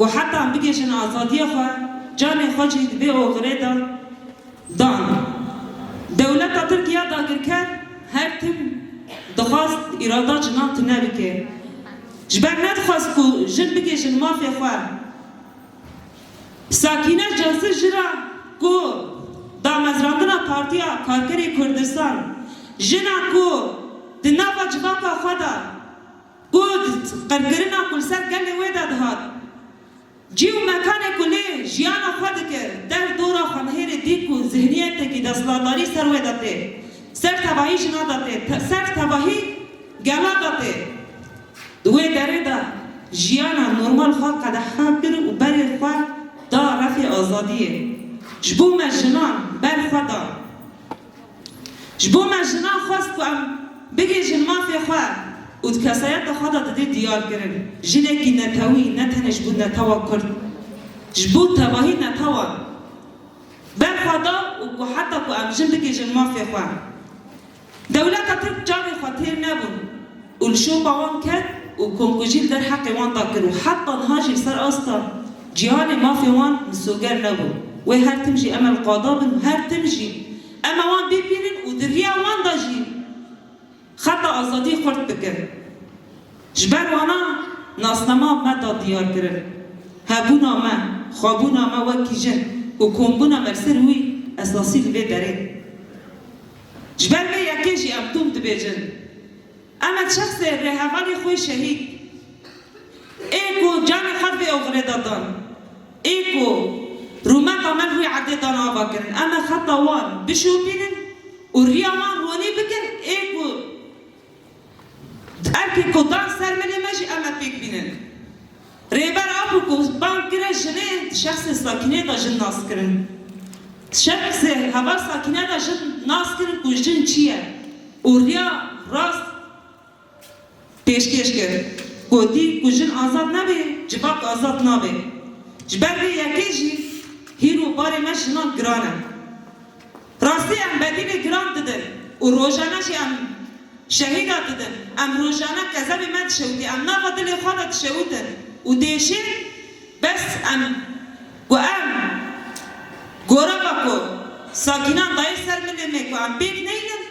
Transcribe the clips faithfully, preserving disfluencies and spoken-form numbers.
û heta em bigihîjin azadiya xwe, canê xwe jî di vê oxirê de dan. Dewleta Tirk ya dagirker her tim dixwest îrada jinan tune bike. Ji ber nedixwest ku jin bigihîjin mafê xwe. Sakîne Cazî jina ku damezrandina Partiya Karkerê Kurdistan, jina ku di nava civaka xwe de ku qirkirina ku li ser gelê wê de dihat, cî û mekanê ku lê jiyana xwe dike, der dora xwenhêrê dî ku zihniyetekî desthilatdarî ser wê de tê, ser tevahî jina de tê, te-, ser tevahî gela de tê. Di wê derê de jiyana normal xwe qedexe kir û berê xwe da refê azadiyê. Ji bo me jinan ber xwe da. Ji bo me jinan xwest ku em bigihîjin mafê xwe û di kesayeta xwe de didê diyar kirin. Jinekî netewî ne tenê ji bo netewa Kurd, ji bo tevahî netewan ber xwe da û ku heta ku em jin bigihîjin mafê xwe. Dewleta Tirk çavê xwe têr nebûn û li şopa wan ket û komkujî li derheqê wan da kir û heta niha jî li ser asta cîhanê mafê wan misoger nebû. Wê her tim jî em li qada bin û her tim jî em wan bibînin û di riya wan de jî xeta azadî xurt bikin. Ji ber wana nasnama me da diyar kirin. Hebûna me, xwebûna me wekî jin û kombûna me li ser wî esasî li vê derê. Ji ber vê yekê jî em tom dibêjin. Em e şexsê rêhevalê xwe şehîd. Ê ku canê xwe vê oxirê de dan. Ê ku rûmeta me li rûyê erdê dan ava kirin. Em e xeta wan bişopînin û riya wan ronî bikin. Ê ku Erkê ku dan ser milê me jî em e pêk bînin. Rêber Apo ku bang kire jinê di şexsê Sakînê de jin nas kirin. Di şexsê heval Sakîne de jin nas kirin ku jin çi ye û riya rast pêşkêş kir. Gotî ku jin azad nebe, civak azad nabe. Ji ber vê yekê jî hîro barê me jinan giran e. Rastî em bedîlê giran didin û rojane jî em şehîda didin. Em rojane kezebê me dişewitî, em nava dilê xwe de dişewitin û dêşin, bes em ku em gorava ku Sakînan dayê ser milê me ku em pêk neynin,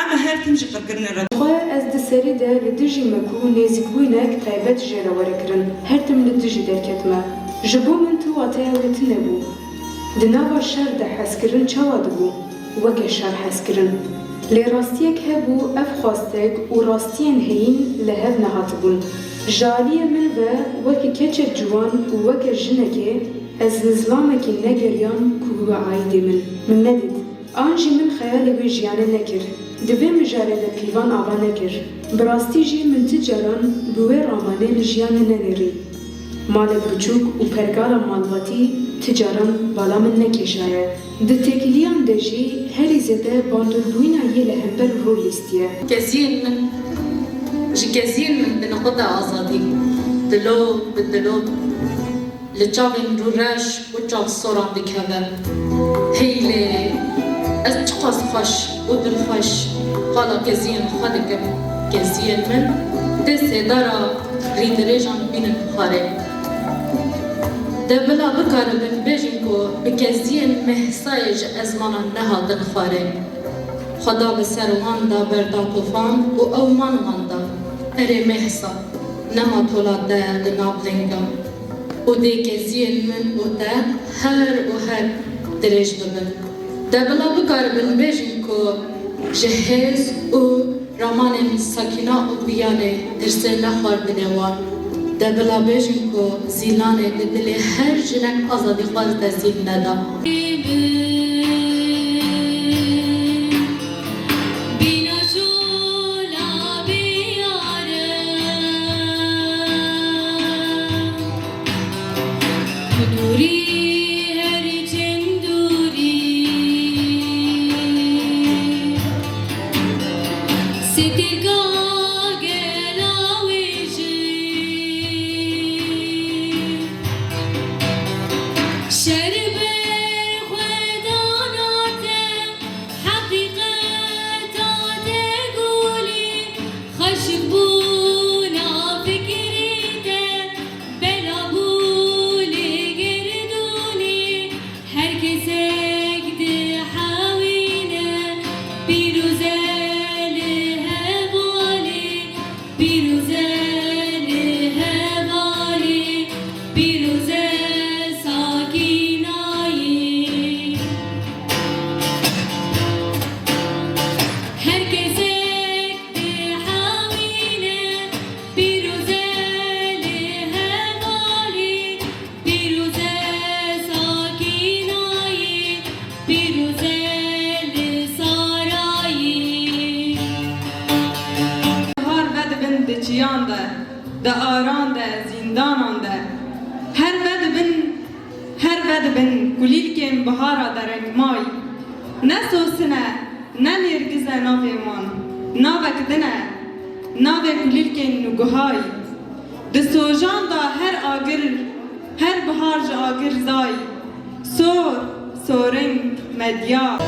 em her tim ji qirkirinê re. Xwe ez di serî de li dijî me ku nêzîkbûynek taybet jê re were kirin, her tim li dijî derketime. Ji bo min tu wateya wê tune bû. Di nava şer de hezkirin çawa dibû? Weke şer hezkirin. Lê rastiyek hebû, ev xwastek û rastiyên heyîn li hev nehatibûn. Ji aliyê min ve weke keçek ciwan û weke jinekê ez li zilamekî negeriyan ku bibe aîdê min. Min nedît. An jî min xeyalê wê jiyanê nekir. Di vê mijarê de pîvan ava nekir. Bi rastî jî min ti caran bi wê ramanê li jiyanê nenêrî. Malek biçûk û pergala malbatî ti caran bala min nekêşaye. Di têkiliyan de jî herî zêde bandorîbûyîna yê li hember rû lîstiye. Keziyên min, ji keziyên min bi niqoda azadî, dilo bi dilo, li çavên rûreş û çavsoran dikeve. Hey lê ez çiqas xweş û dilxweş qala keziyên xwe dikim. Keziyên min tê sêdara rîdirêjan bînin xwarê. De bila bikaribin bêjin ku bi keziyên Mehsayê ji ezmanan nehatin xwarê. Xweda bi ser wan da berda tofan û ew man wan da. Erê Mehsa, nema tola te li nav linga. Û dê keziyên min û te her û her dirêj bibin. De bila bikaribin bêjin ku ji hêz û ramanên Sakîna û Biyanê tirsê nexwardine wan. De bila bêjin ku Zîlanê di dilê her jinek azadîxwaz de zîl neda. Kulîlkên bihara derengmay. Ne sosin e, ne nêrgiz e navê wan. Navek din e, navê kulîlkên nûguhay. Di sojan de her agir, her bihar ji agir zay. Sor, soring, medya.